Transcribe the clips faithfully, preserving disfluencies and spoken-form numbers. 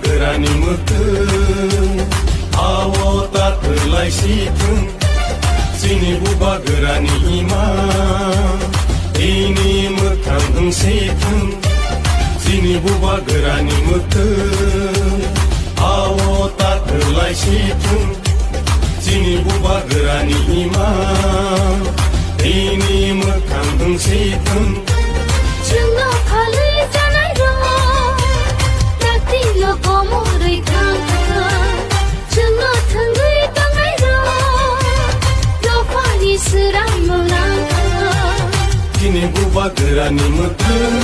Grani mwtwng, awo ta twlai si thung. Chini buba grani ima, ini mwthang wng si thung. Chini buba grani mwtwng, awo ta twlai si thung. Chini buba grani ima, ini mwthang wng si thung. Chwngno phalwi janai rok, taktino komorwi thang thang. Chwngno thwngwi tongnai rok, dophani swrangno nang thang. Chini buba grani mwtwng.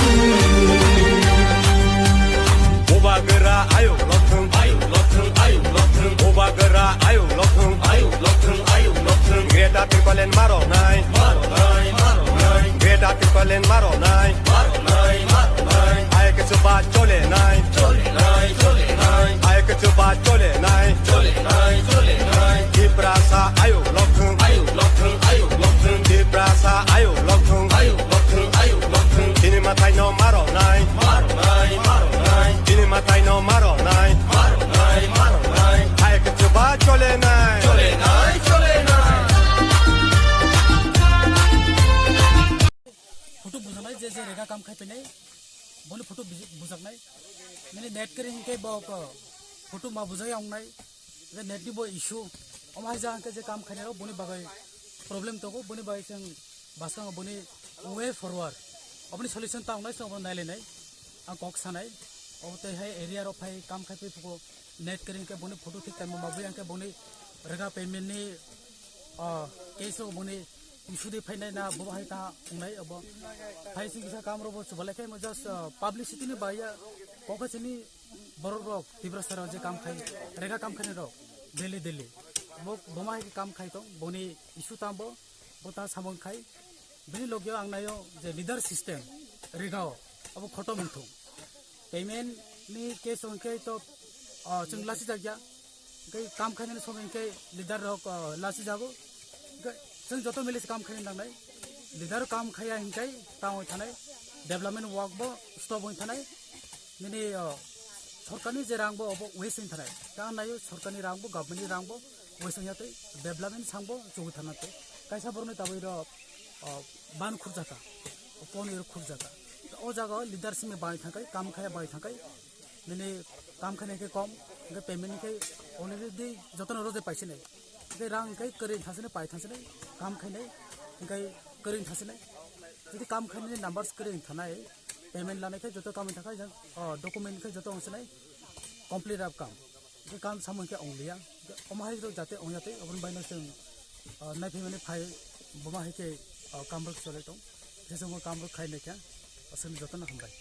Bubagra ayuk lokthung, ayuk lokthung, ayuk lokthung. Bubagra ayuk lokthung, ayuk lokthung, ayuk lokthung. Greater Tipraland maro nai, maro nai, maro nai. Greater Tipraland maro nai, maro nai, maro nai. Ayuk chuba chole nai, chole nai, chole nai. Ayuk chuba chole nai, chole nai, chole nai. Tiprasa ayuk lokthung, ayuk lokthung, ayuk lokthung. Tiprasa ayuk lokthung, ayuk lokthung, ayuk lokthung. Chini mathai no maro nai, maro nai, maro nai. Chini mathai no maro nai, maro nai, maro nai. Ayuk chuba chole nai, chole nai, chole nai. Photo bujaknai je je rega kam khai phainai, boni photo buj-, bujaknai. Nini net kiri hinkhe bo ko photo ma bujai ongnai, je net ni bo issue. Omo hai ja hinkhe je kam khainai rok boni bagwi problem tongo, boni bagwi chwng bwskango boni way forward. Oboni solution ta ongnai chwng obo nailainai. Ang kok sanai, obo tei hai area rok phai kam khai phi phuko net kiri hinkhe boni photo thik time ma bui hinkhe boni rega payment ni Ah, case rok boni issue de phainai na bo hai ta wngnai abo. Hai sing kisa kam rok bo chubalai khe mo just, ah, publicity ni bai ya kokha chini borok rok Tiprasa rok je kam khai, rega kam khai rok daily daily. Bo, bo ma hai kam khai tong, boni issue tam bo, bo ta samung khai. Bini logio ang nayo je leader system rega o, abo khotom wngthung. Payment ni case hwnkhe to, ah, chwng lasi jakya. Hwnkhe kam khainani somoi hwnkhe leader rok, ah, lasi jago. Hwnkhe chwng joto mili se kam khaina nangnai. Leader kam khaiya hwnkhe tangwi thanai. Development work bo stop wng thanai. Nini, ah, sorkarni je rang bo obo waste wng thanai. Tang nayo sorkarni rang bo, government ni rang bo waste wng ya tei development sang bo chugwi thana tei. Kaisa borokni tabwi rok, ah, ban khurjaka. Pon ero khurjaka. O jaga o leadership ni bai thangkai, kam khaya bai thangkai. Nini kam khainai khe kom, hwnkhe payment ni khe already jotono roje paisinai. Hwnkhe rang hwnkhe kwrwi thasinai, pai thasinai, kam khainai, hwnkhe kwrwi thasinai. Jodi kam khainani numbers kwrwi thanai, payment lanai khe joto kam thangkha, jang, o, document khe joto wngsinai, complete up kam. Hwnkhe kam samung khe ongliya. Omo hai rok jate ongya tei, oboni baino chwng, o, naiphimani phai, boma hai khe, o, kam rok cholai tong. Jesa bo kam rok khainai khe, aswkni jotono hambai.